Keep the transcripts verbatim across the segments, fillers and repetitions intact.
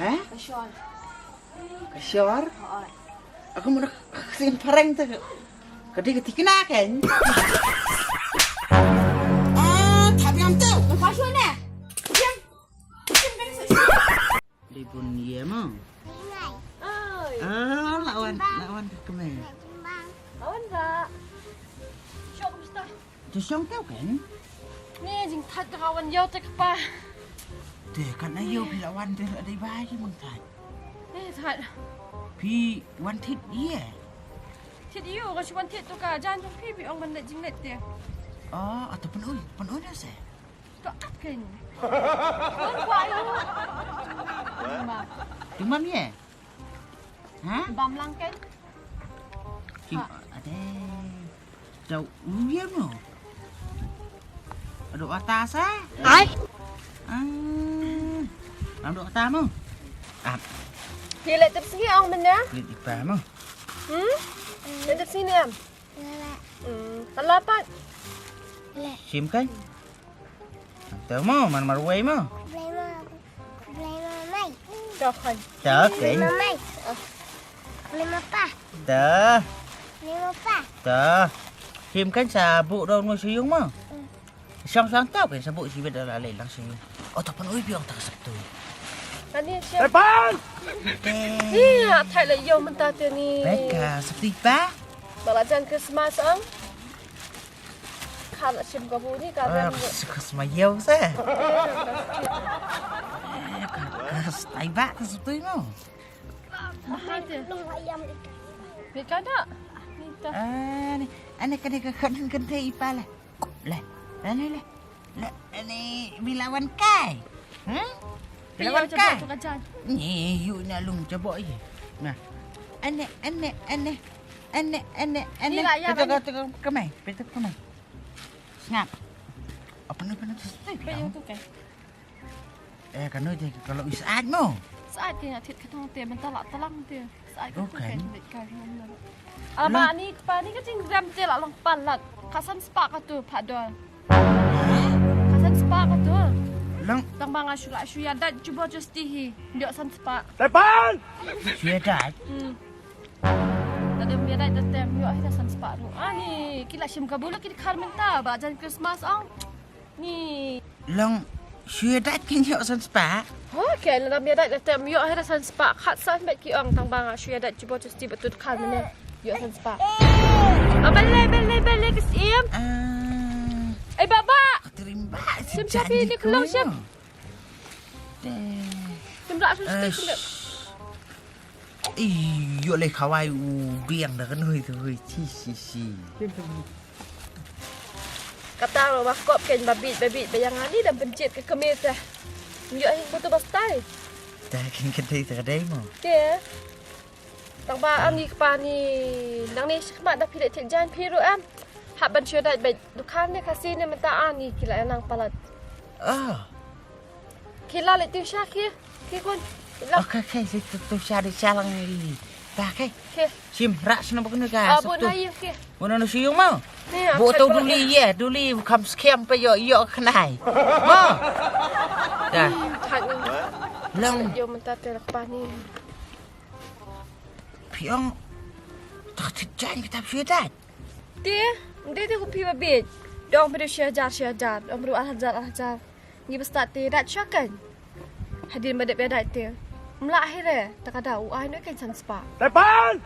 Eh? Ka shor. Ka shor? Oo. Aku muna ka sien pareng tu. Ka di ka tikna kan? Ah, tapi am tu. Ka shor ne. Diam. Diam kan sa. Di bun ye mo. Ai. Ah, lawan, lawan ka kemai. Lawan ba. Shok mustah. Te shong tau kan? Ni jingthat ka wan ïew te kpa. Te kan na ïew phi la wan te la dei ba jingthat. Ni that. Phi wan thied ïa? Thied ïew ka shu wan thied tu ka jan jong phi phi ong ban leit jinglet te. Oh, ata pynui, pynui na se. To ap kan. Wan kwa ïew. Mama. Tumam ye? Ha? Bam lang kan? Kim, ha. Ade. Dau uya mo. Ado atas ah. Ai. Ah. Ado atas mo. Ap. Phi leh tip sngi ong mynne? Leh tip pa mo. Hmm? Leh tip sngi em? Hmm. Kala pat. Sim kan? Te mo, man marwei mo. Blei ma, blei ma mai. Doh kan. Doh kan. Blei ma mai. Blei ma pa. Doh. Blei ma pa. Doh. Sim kan sa bu daw mo suyung mo. Sang sang tau kan sa bu si beda la lei lang suyung. Oh, tapan ui biang tak satu. Tani siap. Tepan. Ni, thai la yo mentah ni. Beka sepi pa. Balajan Christmas ang. Kha la shim kabu ni ka ban. Ka sma yau se. Ka stai ba ka sutui mo. Ni ka da. Ni ta. Ah, ni. Ane ka ni ka kan kan te ipa le. Le. Ane le. Le ane bilawan kai. Hmm? Bilawan kai. Ni yu na lung jabo ye. Nah. Ane ane ane. Ane ane ane. Ni la ya. Petok kemai, petok kemai. Sngap. Apa ni pernah tu? Apa yang tu kan? Eh, kano je kalau is aj mo. Saat ke ngat ka thong te mentala talang te. Saat ke tu kan. Alama ni pa ni ka jing ram te la long palat. Ka san spa ka tu padol. Ka san spa ka tu. Lang. Tang ba nga shu la shu ya dat jubor justi hi. Dio san spa. Tepan. Shu ya dat. Hmm. Tadi mbiadait da tem ïoh hi da san spah ruh. Ani ki la shim ka bula ki dkhar mynta ba jan Christmas ong. Ni long shu ïadait kin ïoh san spah. Ho ke la mbiadait da tem ïoh hi da san spah khat san bet ki ong tang ba nga shu ïadait jibo justi ba tu dkhar mynne ïoh san spah. Ah, bele bele bele ke sim. Ah. Ai baba. Terim ba. Sim chapi ni kelong sim. Te. Sim rak sim sim. Ih, ïoh lei khawai u biang da ka nui tu hui chi chi chi. Kata ro ba kop ken ba bit ba bit ba yang ani da pynjit ka kmie ta. Ïoh hi kutu ba stai. Ta kin ka dei ta ka dei mo. Te. Tang ba ani kpa ni nang ni shikmat da phi leh thik jan phi ru em. Hap ban shu dait ba dukhan ne khasi ne mynta ani ki la nang palat. Ah. Ki la leh tu sha ki, ki kun. La. Okay, okay, si tu, tu sha di sha lang ni. Dah, okay. Okay. Sim, rak sna bak ni ka. Ah, bu na yu, okay. Bu na shu yung mau. Ni, bu tu duli ye, duli kam skem pe yo yo khnai. Mo. Dah. Thak ni. Long. Yo mynta te lak pa ni. Phi ong. Tak thit jan kita phi dait. Te, nde te ku phi ba bit. Dong phi shi hajar, shi hajar. Dong phi ar hajar, ar hajar. Ngi ba stad te dait sha kan. Hadien ba dep ïa dait te. Mlah hi re, ta ka da u ai no kan san spah. Tepan!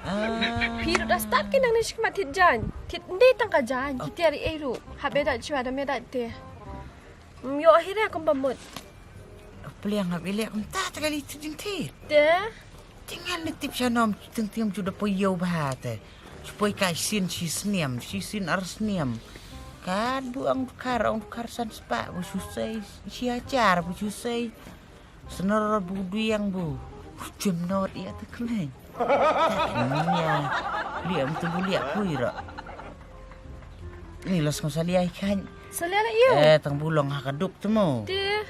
Phi ruh da stad kan nang ni shikmat thit jan. Thit nde tang ka jan, ki tiar ei ruh. Hap ïa dait shwa da ïa dait te. Ym ïoh hi re kum ba mut. Pliang hap ïa leh kumta ta ka li tu jingthi. Te? Tingan ni tip sha nom, ting tim chu da poi ïew bha te. Chu poi kai sin shi sniam, shi sin ar sniam. Kat bu ang dukar, ang dukar san spah, bu shu sei, shi hajar, bu shu sei. Snor bu duiang bu. Jem not ïa te kmai. Nia. Liam tu bu liak pui ra. Ni los ngam salia ikan. Salia la ïew. Eh, tang bu long ha ka duk tu mo. Te.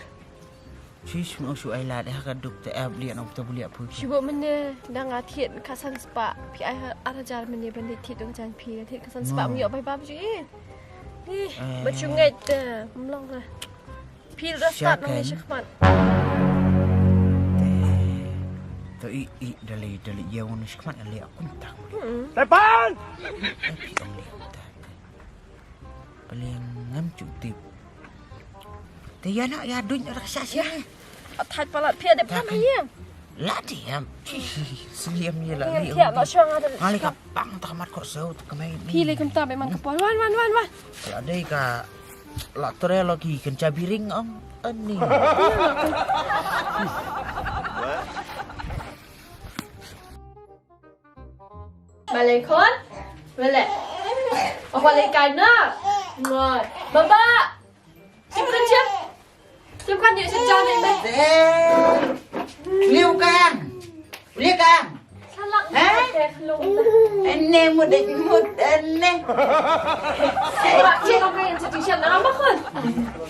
Shu shu shu ai lad ha ka duk te ab lian ong te bu liak pui. Shu bo mynne dang a thied ka san spah. Phi ai ha ar hajar mynne ban dei thied dong jan phi thied ka san spah. Mo. Ym ïoh bai bam shu i. Ih, ba shu ngeit te mlong la. Phi da stad nang ni shikmat. Te. I, i, da lei, da lei ïa u nus khmat lei kumta. Tepan! Ai, phi ong lei kumta. Paling ngam ju tip. Te ïa na ïa duñ ra sa sia. Athait palat phi dep tam ïa. La diam. Sliam ïa la. Ïa, ïa, ïa, na shong ada. Ngali ka pang ta mat ko sau ta kamai. Phi lei kumta be man ka pon. Wan, wan, wan, wan. La dei ka la tre lo ki kan chabiring ong. Ani. Balei khun? Balei? Oh, balei kana? Ngai. Baba. Tim kan jam. Tim kan jam sejam ni, Baba. Liu kan. Liu kan. Salak. Ha? Ene mut, mut, ene. Salak, cik, kau yang sedih siap nama khun?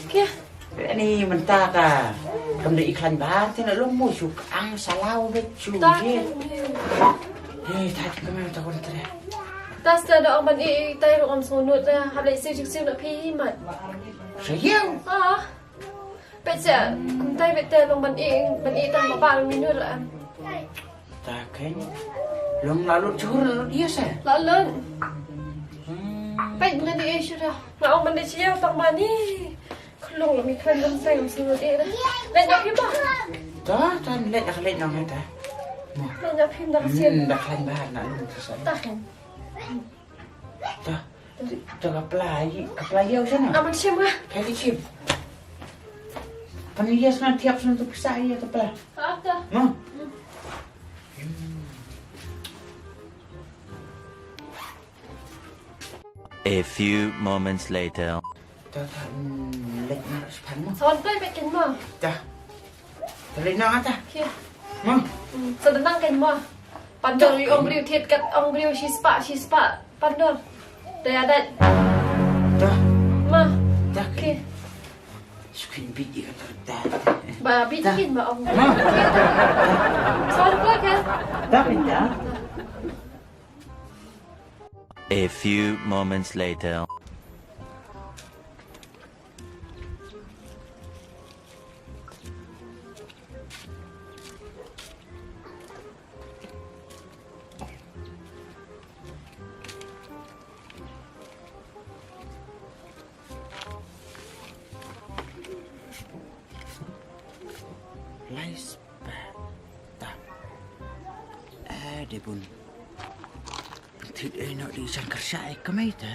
Okey. Ani mynta ka kam dei i khlaiñ bha te na lum mo shu ang salaw be shu. Ta ye. Ni ta ka me ta kon tre. Ta sta da ong ban i tai ruh ong sunut da hap lei siu sik siu na phi mat. Sa yau. Ah. Pet sa kum tai pet te long ban i ban i tang ba ba minut la. Ta khein. Long la lut chur la lut ïa sa. La lut. Hmm. Peit ngan di eh shuh dah. Nga ong ban di sha ïa u tang mani. Khlung mi khlaiñ lam sai ngam sngewthuh eh dah. Leit noh phim bah. Ta ta leit dah leit noh ta. Leit noh phim dah kasian. Hmm, dah khlaiñ bah na lum ta sa. Ta khein. Ta. Ta ka pla ïa, ka pla ïa u shano? Aman shim nga. Ka di shim. Pan ïa sngewthuh ïa tu pisa ïa ka pla. Ka ta. Ma. Hmm. A few moments later. Ta ta, mm, leit na span mo. Son play pet kin mo. Ta. Ta leit na ta. Okey. Mo. Mm, sa dang kin mo. Pandor ong briew thied kat ong briew shi spah shi spah. Pandor. Ta ïa dat. Ta. Mo. Ta. Okey. Skin bit ïa ka ta. Ba bit kin ba ong. Mo. Son play kan. Ta kin ta. A few moments later. Lai spah tam. Eh, dei bun. Pynthit ei noh dei jan kyrsha ei kmei te.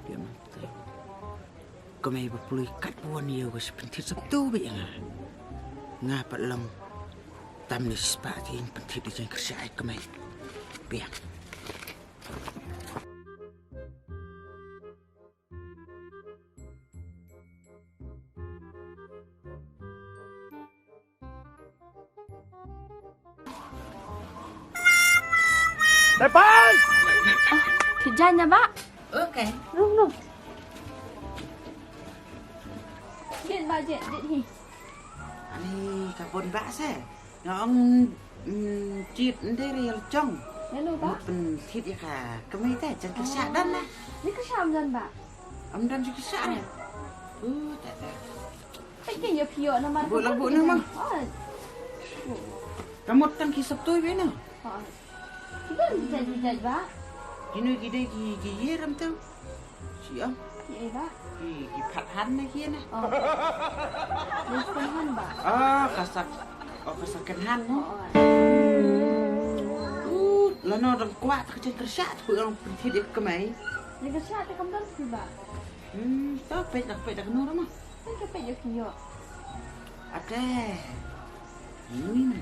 Dei ma te. Kmei ba pului kat ba wan ïew ka sa pynthit sap tu beit ïa nga. Nga pat long tam ni spah te pynthit dei jan kyrsha ei kmei. Biang. Tepan! Kejap ya, Bak. Okay. Rung, rung. Jin, Bak, jin, jin hi. Ani ka bun ba se. Nga ong, mm, jit ndei ri jong. Ïa no ba? Mut pynthit ïa ka kmei te jan kyrsha dan na. Ni kyrsha am dan ba? Am dan ji kyrsha ne. Uh, ta ta. Peit ke ïa phi ïoh namar. Bu la bu na ma. Ka mut tang ki sap tui be na. Ki don jai jai ba. Ki nu ki dei ki ki ye ram tang. Siang. Ki ei ba? Ki, ki phat han na ki na. Oh. Ni phat han ba? Ah, ka sak. Oh, ka sak kan han no. Oh. Uh, lano dang kwah ta ka jen kyrsha ta ku ong pynthit ïa ka kmei. Ni kyrsha ta kam don phi ba. Hmm, ta peit dak peit dak no rama. Peit ka peit ïa ki ïoh. Ate. Ni mana.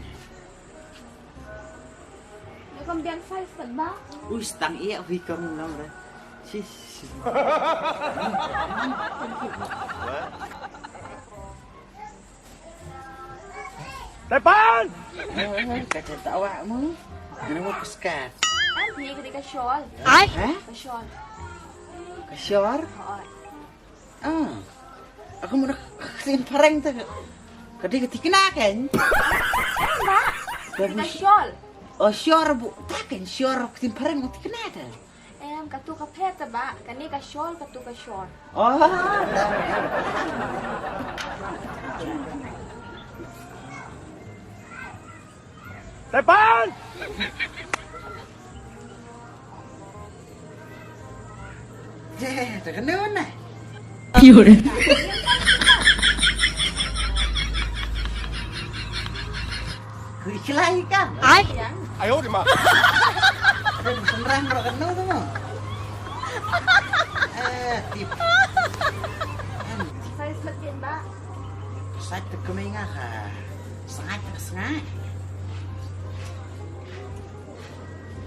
Ïa kam biang size kat ba? Ui, stang ïa wi kam nam re. Sis. Tepan! Kata tawa mu. Ngena mu peskat. Am phi ka dei ka shawl. Ai? Ha? Ka shawl. Ka shawl? Hooid. Ah. Aku muna ka ktien phareng te. Ka dei ka tikna kan? Ba? Ka dei ka shawl. Oh, shawl bu. Ta kan shawl ka ktien phareng ka tikna te. Em, katu ka phet te ba. Kane ka shawl, katu ka shawl. Oh. Tepan! Te, te kano na? Pure. Kui kelai kam. Ai. Ayo di ma. Ada di seberang ro kano tu mo. Eh, tip. Size makin ba. Size tu kemai nga ka. Sangat, sangat.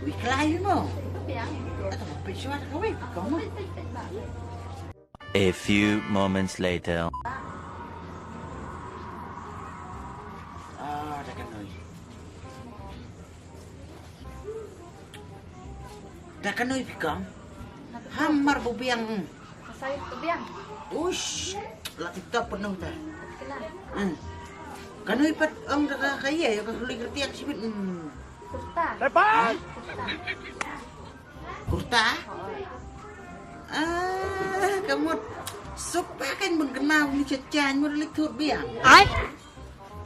Wi kelai mo. Atau pit shwa ka wi ka mo. A few moments later. Ah, da kanoi. Da kanoi phi kong. Hamar bu biang. Sai bu biang. Ush, la TikTok penuh ta. Kena. Hmm. Kanoi pat ong da ka ka ye ka huli kertiak sibit. Hmm. Kurta. Tepat. Kurta. Kurta? Ah, ka mut. Sup ba kan bengkena ni chajan mut lik thut biang. Ai.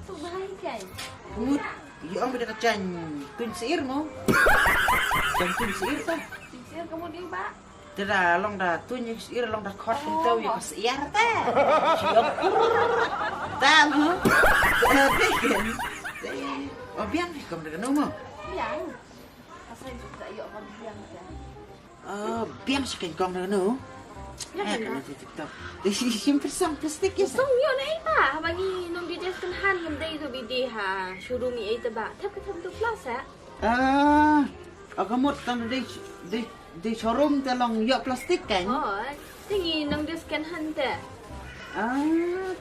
Tu bahai kai. Ka mut. Yo ong bida ka jan tun sir mo. Jan tun sir ta. Sir kamu di ba. Te da long da tun ïa ka syiar long da khot. Oh, ïa ka syiar te. Syiar. Ta mo. Te ken. Te. Oh, biang ni kong da kano mo. Biang. Asal juga ïa ka biang te. Oh, biang shi ken kong da kano. Biang. Eh, kena. Kena TikTok. Te shi shi shi persang plastik ïa. Song ïa na ai ba. Ba ngi nong di jes kan han ngam dei tu bidi ha. Shuru ngi ai te ba. Thap ka thap tu plus ha. Ah, ka mut tang dei dei dei showroom te long ïoh plastik kan? Oh, te ngi nang di second hand te. Ah.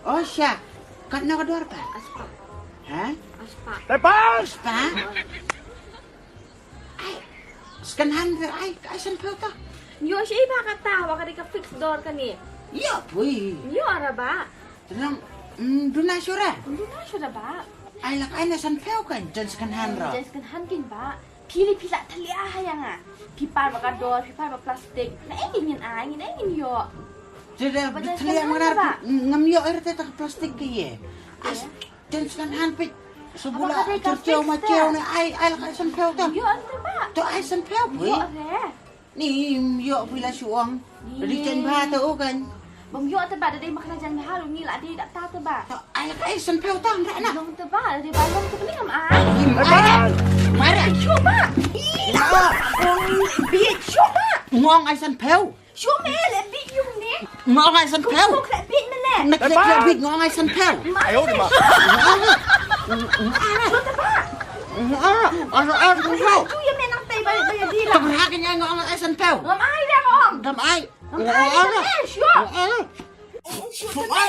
Oh, sha. Katno ka dor pat? Aspa. Ha? Aspa. Tepat. Aspa? Ai. Second hand te ai, ai san phew ta. Ïoh shi ba kata, wa ka dei ka fix dor kane. Ïoh pui. Ïoh ra ba. Te nang, mm, duna shura. Duna shura ba. Ai lak ai na san phew kan, jan second hand ro. Jan second hand kin ba. Phi li phi la thalia ha ïa nga. Phi par ba ka dor, phi par ba plastik. Na ai ngin ai, ngin ai ngin ïoh. Te da thalia ma nga ngam ïoh er te ta ka plastik ka ye. As jan second hand phi. Subula churchill ma cheu ne ai ai lak ai san phew ta. Ïoh er te ba. To ai san phew phi. Ïoh re. Ni ïoh phi la shu ong. Ni. Ri jan bha ta o kan. Bam ïoh te ba da dei ma kena jan bha ru ni la dei da ta te ba. Ta ai ai san phew tang da na. Long te ba da dei ba long te ba ni ngam ai. Ngam ai. Mara. Shu ba. Ih, la. Bi shu ba. Ngong ai san phew. Shu me le bi yu ne. Ngong ai san phew. Ko le bi me le. Na kle kle bi ngong ai san phew. Ayo di ma. Shu te ba. Ngong ai san phew. Shu ya me nang tai ba ba ya di la. Tam ha ke nyai ngong ai san phew. Ngam ai da ngong. Ngam ai. Ngam ai. Shu. Ngong ai. Shu te ba.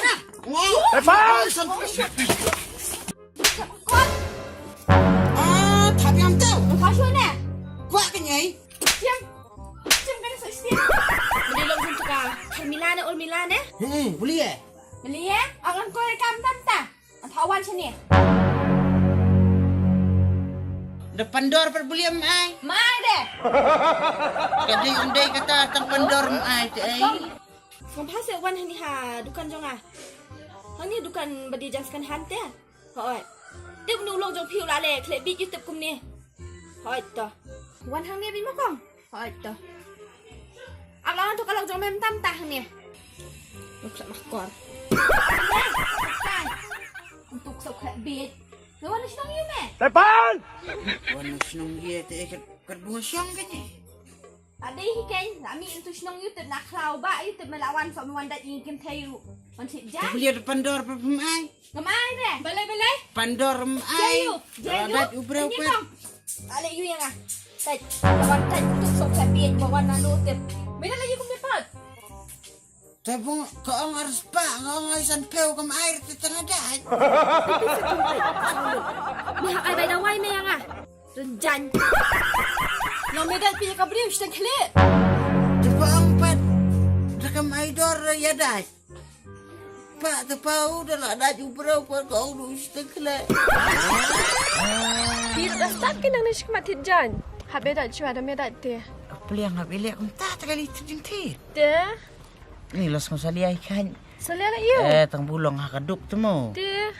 Ngong ai san phew. Ah, thap ïam tau. Ka shu ne. Kwah ka nyai. Tiang. Tiang kan sa tiang. Mending long jin tuka. Mila ne ul mila ne. Hmm, boleh eh. Boleh eh. Angan ko kam tam ta. An thawan sini. Da pandor per boleh mai. Mai deh. Ka dei ym dei kata tang pandor mai te ai. Ngam pha se wan hani ha dukan jong nga. Hani dukan ba dei jan second hand te. Hooid. Tip nu long jong phi u la le khleh bit yu tip kumne. Hooid to. Wan hangne bit ma kong. Hooid to. Ak la wan to ka long jong mem tam ta hangne. Wan khleh ma kor. Tuk sok khleh bit. Wan shnong yu me. Tepan. Wan shnong ye te kat kat bunga shong kane. Ade hi kein, la mi into shnong YouTube na khlaw ba YouTube me la wan so me wan da ing kim thei ru. Wan thip ja. Te kuliah pandor pa pem ai. Ngam ai re. Balai balai. Pandor em ai. Jayu, jayu. Dat ubrau pa. Ale yu yang ah. Tai. Wan tai tu so ka biet ba wan na no tip. Me da la yu kum pat. Te bung ka ong ar spah, ka ong ai san phew kam ai te tang ada. Ni hak ai bai da wai me yang ah. Ren jan. Long me dait phi ka briew shteng khlieh. Te pa ong pat da kam ai dor ïa dait. Pa te pa u da la dait u briew pat ka ong du shteng khlieh. Phi da start ki nang ne shikmat thit jan. Hap me dait shwa da me dait te. Pliang hap iliak kum ta ta kali thit jing thit. Te. Ni los ngam salia i khan. Salia la yu. Eh, tang bulong ha ka duk te mo. Te.